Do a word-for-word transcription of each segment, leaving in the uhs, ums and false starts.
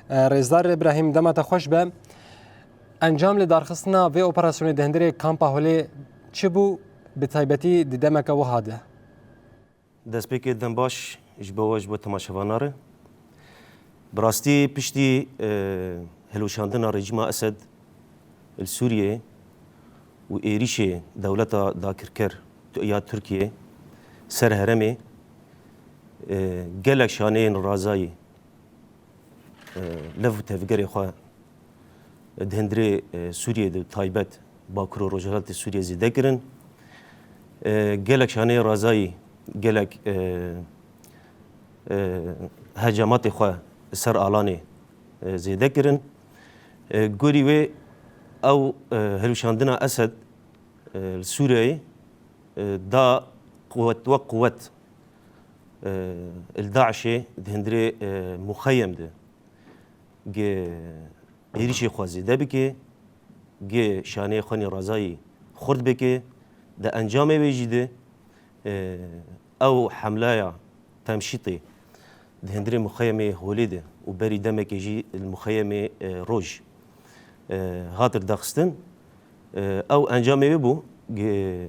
Rêzdar Îbrahîm, dema te xweş be. Encam li darxistina vê operasyonê di hundirê kampa Holê çi bû, bi taybetî di demeke wiha de? Destpêkê dem baş ji bo we, ji bo temaşevana re. Bi rastî piştî, e, hilweşandina rejîma Esed li Sûriyeyê û êrîşê dewleta dagirker ya Tirkiyê ser herêmê, e, gelek şaneyên razayî, e, lev û tevgerê xwe di hundirê, e, Sûriyê de, taybet Bakur û Rojhilatê Sûriyê zêde kirin. E, gelek şaneyê razayî, gelek, e, e, hecamatê xwe ser Alanê, e, zêde kirin. E, gorî wê ew, e, hilweşandina Esed, e, li Sûriyeyê, e, da quwet, wek quwet, e, li DAIŞê di hundirê, e, muxeyem de gi êrîşê xwe zêde bike, gi şaneyê xwe nê razayî xurt bike, di encamê wê jî de, e, ew hemleya Temşîtê di hundirê muxeyemê Holê de û berî demekê jî li muxeyemê, e, Roj, e, hat daxistin. E, ew encamê wê bû, gi,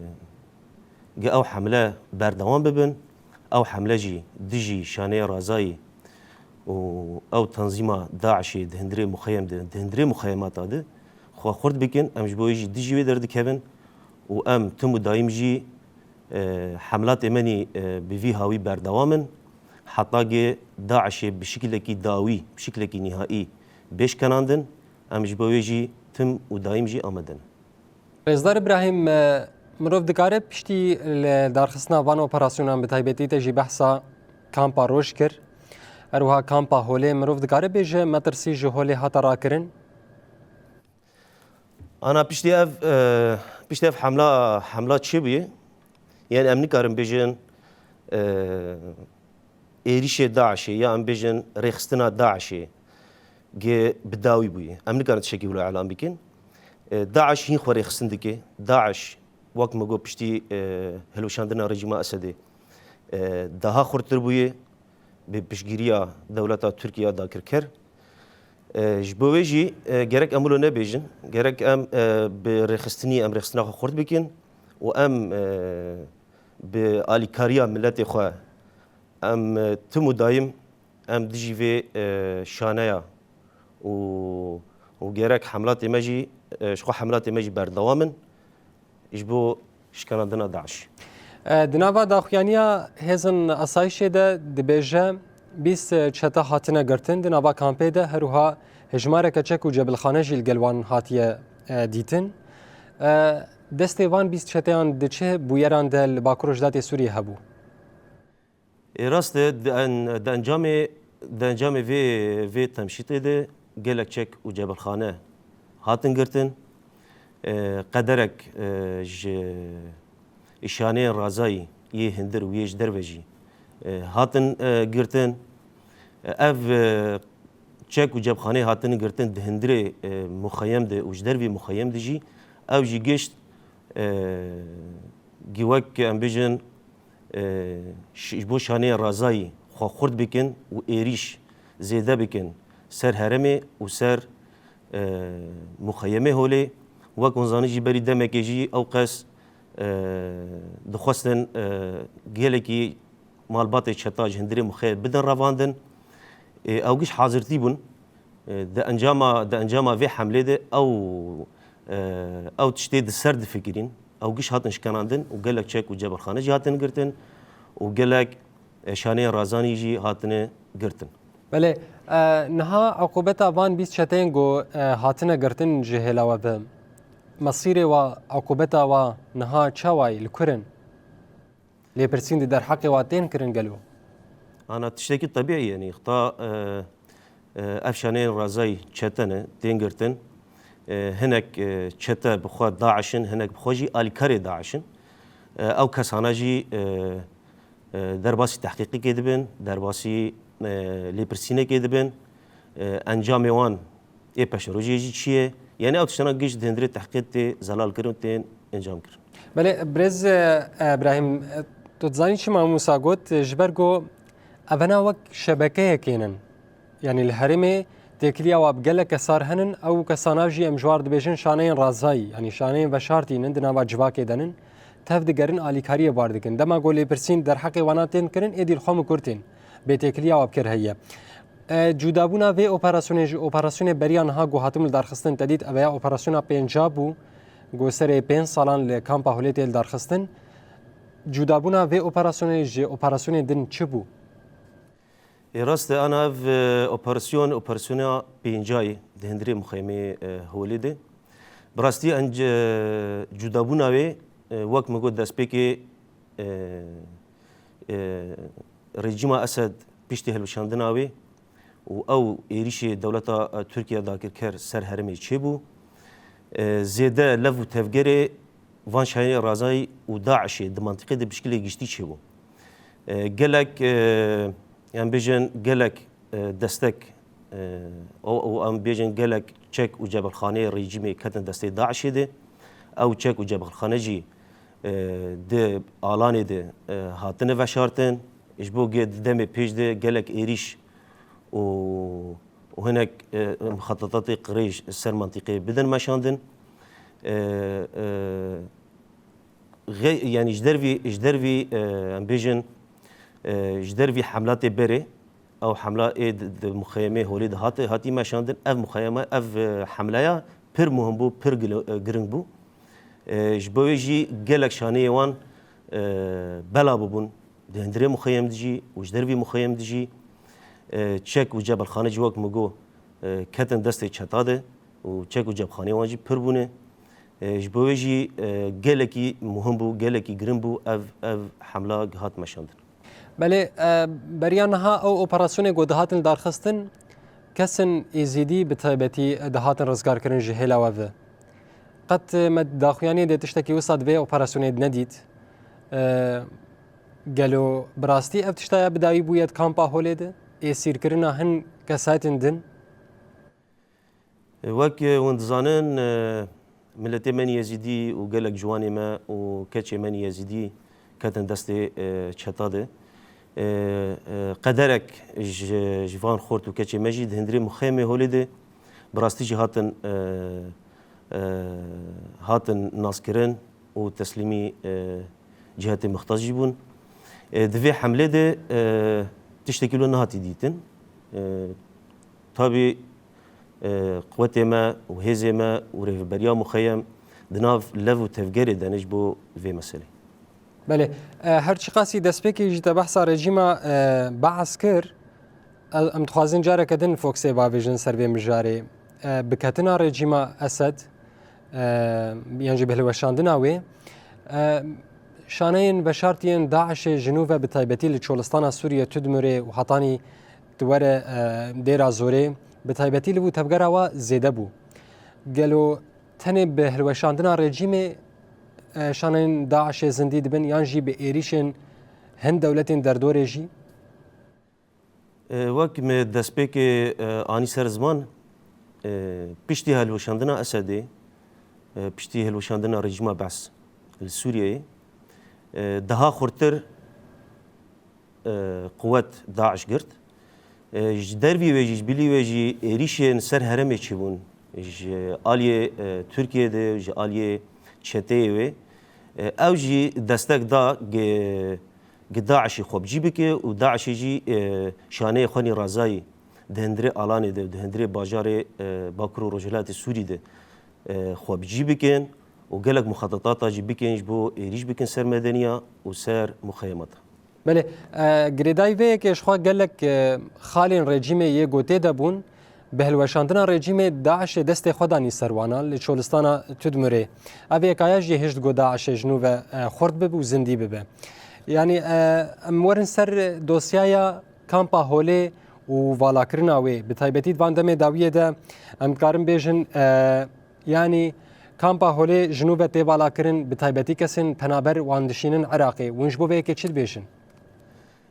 gi ew hemle berdewam bibin, ew hemle jî dijî şaneyê razayî û ew tanzîma DAIŞê di hundirê muxeyem de, di hundirê muxeyemata de xwe xurt bikin, em ji bo wê jî dijî wê derdikevin û em tim û dayîm jî, e, hemlatê me nî, e, bi vî hawî berdewam in, heta gê DAIŞê bi şikilekî dawî, bi şikilekî nîhaî bê şkenandin, em ji bo wê jî tim û dayîm jî amade ne. Rêzdar Îbrahîm, e, mirov dikare piştî li darxistina van operasyonan, bi taybetî te jî behsa kampa Roj kir, her wiha kampa Holê, mirov dikare bêje metirsî ji Holê hate rakirin? Ana piştî ev, e, piştî ev hemla, hemla çêbûye, yani em nikarin bêjin, e, êrîşê DAIŞê ya em bêjin rêxistina DAIŞê gi bi dawî bûye. Em nikarin tiştekî wilo elan bikin. E, DAIŞ hîn xwe rêxistin dike. DAIŞ, wek me got, piştî, e, hilweşandina rejîma Esedê, e, daha xurttir bûye bi piştgiriya dewleta Tirkiye ya dagirker. E, ji bo wê jî, e, gerek em wilo nebêjin, gerek em, e, bi rêxistinî, em rêxistina xwe xurt bikin û em, e, bi alîkariya miletê xwe, em, e, tim û dayim em dijî vê, e, şaneya û, û gerek hemlatê me jî, e, ji xwe hemlatê me jî berdewam in ji bo şikanandina DAIŞ. E, di nava daxuyaniya hêzên asayişê de dibêje bîst çete hatine girtin di nava kampê de, her wiha hejmareke çek û cebilxane jî li gel wan hatiye, e, dîtin. E, destê van bîst çeteyan di çi bûyeran de li Bakur Rojhilatê Sûriyê hebû? Ê rast e, di en-, di encamê, di encamê vê, vê temşîtê de gelek çek û cebilxane hatin girtin. E, qederek, e, ji şaneyên razayî yê hundir û yê ji derve jî, e, hatin, e, girtin. E, ev, e, çek û cebxaneyê hatine girtin di hundirê, e, muxeyem de û ji dervê muxeyem de jî, ew jî gişt, e, gi wek em bêjin, e, ş-, ji bo şaneyên razayî xwe xurt bikin û êrîş zêde bikin ser herêmê û ser, e, muxeyemê Holê. Wek hûn zanî jî berî demekê jî ew qas, e, dixwestin, e, gelekî malbatê çeta ji hundirê muxeyê bidin revandin. E, ew giş hazirtî bûn. E, di encama, di encama vê hemlê de ew, e, ew tiştê di ser difikirîn. Ew giş hatin şikenandin û gelek çek û ceberxane jî hatin girtin û gelek, e, şaneyên razanî jî hatine girtin. Belê, e, niha eqûbeta van bîst çeteyên ku, e, hatine girtin ji hêla we bi mesîrê wa, eqûbeta wa niha çawa ye, li kur in? Lêpirsîn di derheqê wa tên kirin gelo? Ana tiştekî tebîî ye, yanî xta, e, e, ev şaneyên razayî çete ne, tên girtin. E, hinek, e, çete bi xwe DAIŞ in, hinek bi xwe jî alîkarê DAIŞ in. E, ew kesana jî, e, e, derbasî tehqîqekê dibin, derbasî, e, lêpirsînekê dibin. E, encamê wan ê peşerojê jî çi ye? Yanî ew tiştana giş di hundirê tehqîq tê zelal kirin û tên encam kirin. Belê, birêz, e, Îbrahîm, e, tu dizanî çima Mûsa got, e, ji ber ku evena wek şebekeyekê nin. Yanî li herêmê Têkiliya wa bi gelek kesar henin, ew kesana jî em ji war dibêjin şaneyên razayî, yanî şaneyên veşartî nin, di nava civakê de nin, tev digerin, alîkariyê bar dikin. Dema ku lêpirsîn derheqê wana tên kirin, êdî li xwe min kurtên bêtêkiliya wa bi kêr heye. E, cudabûna vê operasyonê ji operasyonê beriya niha ku hatim li darxistin, te dît ev ya operasyona pênca bû, ku serê pênc salan li kampa Holê tê li darxistin. Cudabûna vê operasyonê ji operasyonên din çi bû? Ê, rast e, ana ev, e, operasyon, operasyona pênca ye di hundirê muxeyemê, e, Holê de. Bi rastî, enc-, e, cudabûna wê, e, wek min got, destpêkê, e, e, rejîma Esed piştî hilweşandina wê û ew êrîşê dewleta, e, Tirkiye dagirker ser herêmê çêbû. E, zêde lev û tevgerê van şaneyên razayî û DAIŞê di mentiqê de bi şikilê giştî çêbû. E, gelek, e, em bêjin gelek, e, destek, e, û, û em bêjin gelek çek û cebilxaneyê rejîmê ketin destê DAIŞê de. Ew çek û cebilxane jî, e, di alanê de, e, hatine veşartin. Ji bo ge-, di demê pêş de gelek êrîş û, û hinek, e, mixetetatê qirêj ser mentiqê bidin meşandin. E, e, Xey-, yanî ji dervî, ji dervî, e, em bêjin, e, ji dervî hemla tê berê, ew hemla ê di, di muxeyemê holê de hate, hatî meşandin. Ev muxeyeme, ev, e, hemleya pir muhim bû, pir gil-, e, giring bû. E, ji bo wê jî gelek şaneyê wan, e, bela bibûn di hundirê muxeyem de jî û ji dervî muxeyem de jî, e, çek û cebilxane jî wek min got, e, ketin destê çeta de û çek û cebilxaneyê wan jî pir bûne. E, ji bo wê jî, e, gelekî muhim bû, gelekî giring bû ev, ev hemla hat meşandin. Belê, e, beriya niha ew operasyonê ku dihatin darxistin, kesên êzîdî bi taybetî dihatin rizgarkirin ji hêla we ve. Qet me daxuyaniyê de tiştekî wisa di vê operasyonê de nedît. E, gelo bi rastî ev tişta ya bi dawî bûye di kampa holê de? Êsîrkirina hin kesayetên din? Wek, e, hûn dizanin, e, miletê me Yezîdî û gelek ciwanê me û keçê me Yezîdî ketin destê, e, çeta de. E, e, qederek ji, ji van xort û keçê me jî di hundirê muxeyemê holê de bi rastî jî hatin, e, e, hatin naskirin û teslîmî, e, cihetê mixtas jî bûn. E, di vê hemlê de, e, tiştekî wilo nehatî dîtin. E, tabî, e, quwetê me û hêzê me û rêveberiya muxeyem di nav lev û tevgerê de ne ji bo vê meselê. Belê, e, her çiqasî destpêkê jî te behsa rejîma, e, Baas kir, e, em dixwazin careke din foksê bavêjin ser vê mijarê. E, biketina rejîma Esed, e, yan jî bihilweşandina wê, e, şaneyên veşartiyên DAIŞê ji nû ve bi taybetî li Çolistana Sûriye Tudmurê û hetanî di were, e, Dêra Zorê, bi taybetî li vû tevgera wa zêde bû. Gelo tenê bi hilweşandina rejîmê, e, şaneyên DAIŞê zindî dibin yan jî bi êrîşên hin dewletên derdorê jî? E, wek me destpêkê, e, anî ser ziman, e, piştî hilweşandina Esedê, e, piştî hilweşandina rejîma Baas li Sûriyeyê, e, daha xurtir, e, quwet DAIŞ girt. E, ji dervî wê jî, ji bilî wê jî êrîşên ser herêmê çêbûn. Ji aliyê, e, Tirkiyê de, ji aliyê çeteyê wê. E, ew jî destek da ge-, gi DAIŞê xwe bi cî bike û DAIŞê jî, e, şaneyê xwe nî razayî di hundirê alanê de, di hundirê bajarê, e, Bakur û Rojhilatê Sûrî de, e, xwe bi cî bikin û gelek muxetetata jî bikin ji bo êrîş bikin ser medeniya û ser muxeyemata. Belê, e, girêdayî vê yekê ji xwe gelek, e, xalên rejîmê yê ku tê de bûn, bi hilweşandina rejîmê DAIŞê destê xwe danî ser wana li Çolistana Tudmurê. Ev yekaya jî hişt ku DAIŞê ji nû ve, e, xurt bibe û zindî bibe. Yanî, e, em werin ser dosyaya kampa Holê û valakirina wê, bi taybetî di van demê dawiyê de em dikarin bêjin, e, yanî kampa Holê ji nû ve tê valakirin, bi taybetî kesên penaber wan dişînin Iraqê. Hûn ji bo vê yekê çi dibêjin?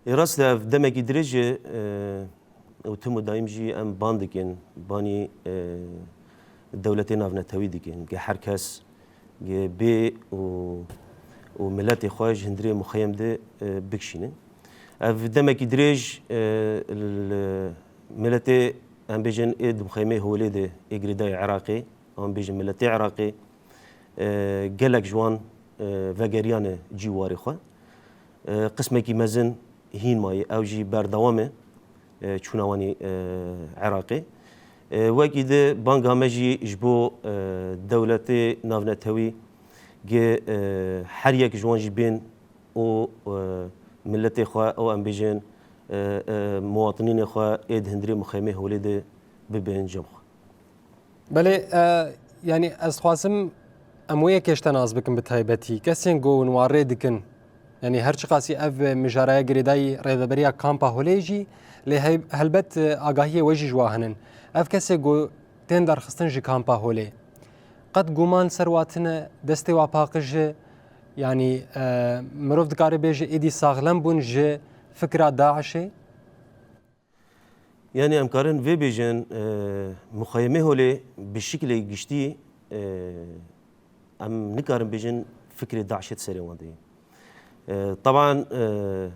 Ê, rast e, ev demekî dirêj e, e, û tim û daîm jî em ban dikin, banî, e, dewletê navnetewî dikin, ge her kes, ge bê û, û miletê xwe ji hundirê muxeyem de, e, bikişînin. Ev demekî dirêj, e, li miletê em bêjin ê di mixemê holê de ê girêdayê Iraqê, em bêjin miletê Iraqê, e, gelek ji wan, e, vegeriyane cî warê xwe. E, qismekî mezin hîn mayî, ew jî berdewam e, e, çûna wanî, e, Iraqê. E, wekî di banga me jî ji bo, e, dewletê navnetewî gi, e, her yek ji wan jî bên û, e, miletê xwe û em bêjin, e, e, muwatinînê xwe ê di hundirê mixemê holê de bibin cem xwe. Belê, e, yanî ez dixwazim em wê yekê ji te nas bikin bi taybetî. Kesên ku hûn warê dikin, yanî her çiqasî ev mijaraya girêdayî rêveberiya kampa holê jî, lê hey-, helbet, e, agahiyê we jî ji wa hene. Ev kesê ku tên derxistin ji kampa holê, qet guman ser wa tine, destê wa paqij e, yanî, e, mirov dikare bêje êdî saxlem bûn ji fikra DAIŞê? Yanî em karin vê bêjin, e, muxeyemê holê bi şiklê giştî, e, em nikarin bêjin fikrê DAIŞê di serê wan de ye. E, teban, e,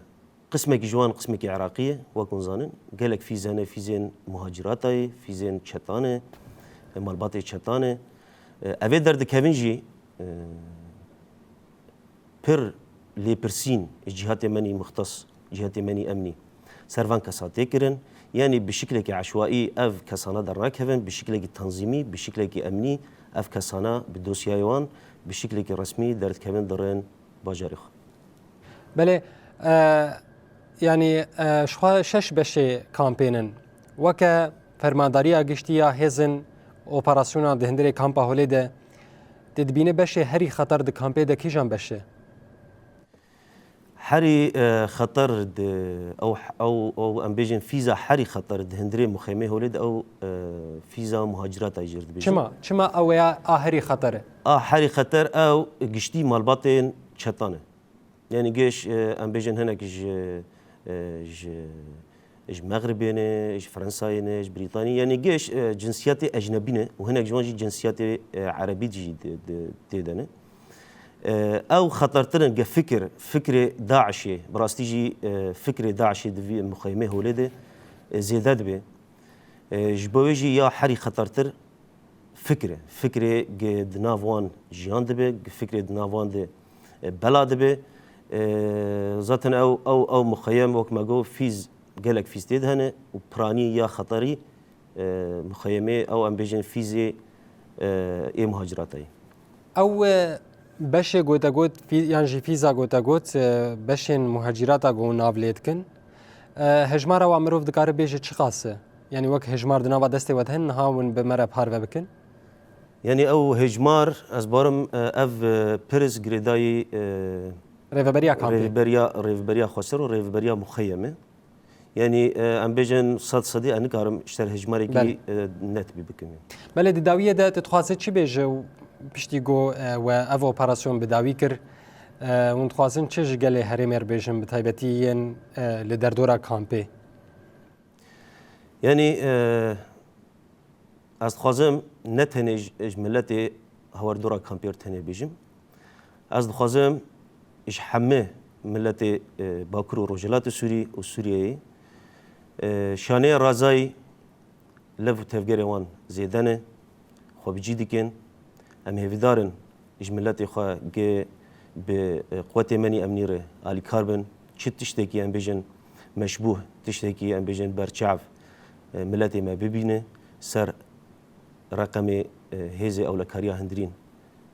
qismekî ji wan qismekî Iraqî ye, wek hûn zanin. Gelek fîz hene, fîzên muhacirata ye, fîzên çetan e, e, malbatê çetan e. E, ev ê derdikevin jî, e, pir lêpirsîn ji cîhatê menî muxtes, cîhatê menî emnî ser van kesa tê kirin. Yanî bi şiklekî eşwaî ev kesana dernakevin, bi şiklekî tanzîmî, bi şiklekî emnî ev kesana bi dosyayê wan, bi şiklekî resmî derdikevin dirin bajarê xwe. Belê, e, yanî, e, ji xwe şeş beşê kampên in. Weke Fermandariya Giştî ya Hêzên Operasyona di hundirê kampa holê de, tu dibînî beşê herî xeter di kampê de kîjan beş e? Herî, e, xeter di, ew, ew, ew, em bêjin fîza herî xeter di hundirê muxêmê holê de ew, e, fîza muhacirata jê re dibêjin. Çima? Çima ew ya a herî xeter e? A herî xeter ew giştî malbatên çetan e. Yanî giş, e, em bêjin hinek ji, e, ji, ji Mexribê ne, ji Fransayê ne, ji Brîtanî, yanî giş, e, cinsiyetê ecnebî ne û hinek ji wan jî cinsiyetê, e, erebî jî di, di, tê de ne. E, ew xetertir in ge fikir, fikrê DAIŞê, bi rastî jî, e, fikrê DAIŞê di vî muxeyimê holê de, e, zêde dibe. E, ji bo wê jî ya herî xetertir fikir e. Fikrê ge di nav wan jiyan dibe, ge fikrê di nav wan de, e, bela dibe. E, zaten ew, ew, ew muxeyem wek me got fîz, gelek fîz tê de hene û piranî ya xeterî, e, muxeyemê ew em bêjin fîzê, e, ê muhaciratayî. Ew, e, beşê gotegot, fî-, yan jî fîza gotegot, e, beşên muhacirata ku nav lê dikin. E, hejmara wa mirov dikare bêje çiqas e? Yanî wek hejmar di nava destê we de hene, niha hûn bi me re parve bikin? Yanî ew hejmar, ez barim, e, ev, e, pirs girêdayî, e, Rêveberiya kampê. Rêveberiya, rêveberiya xweser û rêveberiya muxeyem e. Yanî, e, em bêjin sed sedî, ez nikarim ji te re hejmarekî, Belê. e, net bî bikim. Belê, di dawiyê de tu dixwazî çi bêje û piştî ku, e, we ev operasyon bi dawî kir, e, hûn dixwazin çi ji gelê herêmê re bêjin, bi taybetî yên, e, li derdora kampê? Yanî, e, ez dixwazim ne tenê ji, ji miletê hawardora kampê re tenê bêjim. Ez dixwazim ji hemî miletê, e, Bakur û Rojhilatê Sûrî û Sûriyeyê, e, şaneyê razayî lev û tevgerê wan zêde ne, xwe bi cî dikin. Em hêvîdar in ji miletê xwe ge bi, e, quwetê menî emnî re alîkar bin. Çi tiştekî em bêjin meşbûh, tiştekî em bêjin berçav, e, miletê me bibîne ser reqemê, e, hêzê ewlekariya hundirîn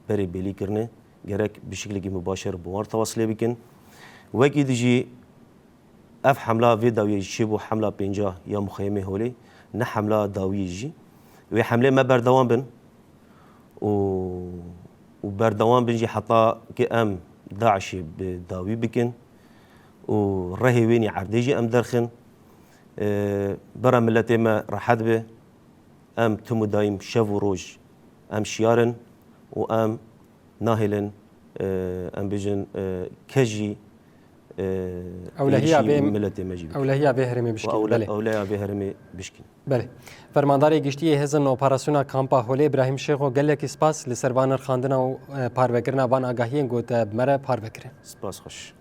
berê bêlî kirine, gerek bi şiklekî mubaşer bi wan re tewasilê bikin. Wekî di jî ev hemla vê dawiyê jî çêbû hemla pênca ya muxeyemê holê, ne hemla dawiyê jî. Wê hemlê me berdewam bin û, û berdewam bin jî heta ki em DAIŞê bi dawî bikin û rehê wênî erdê jî em derxin. E, bera miletê me rehet be. Em tim û dayîm şev û roj em şiyar in û em nahêlin, e, em bêjin, e, kes jî, e, Ewlehiya êrîşî vê, miletê me jî bikin. Ewlehiya vê herêmê bişkînin, Ewle-, belê. Ewleya vê herêmê bişkînin. Belê. Fermandarê Giştî yê Hêzên Operasyona Kampa Holê Îbrahîm Şêxo, gelekî spas li ser van nirxandina û, e, parvekirina van agahiyên ku te bi me re parve kirin. Spas xweş.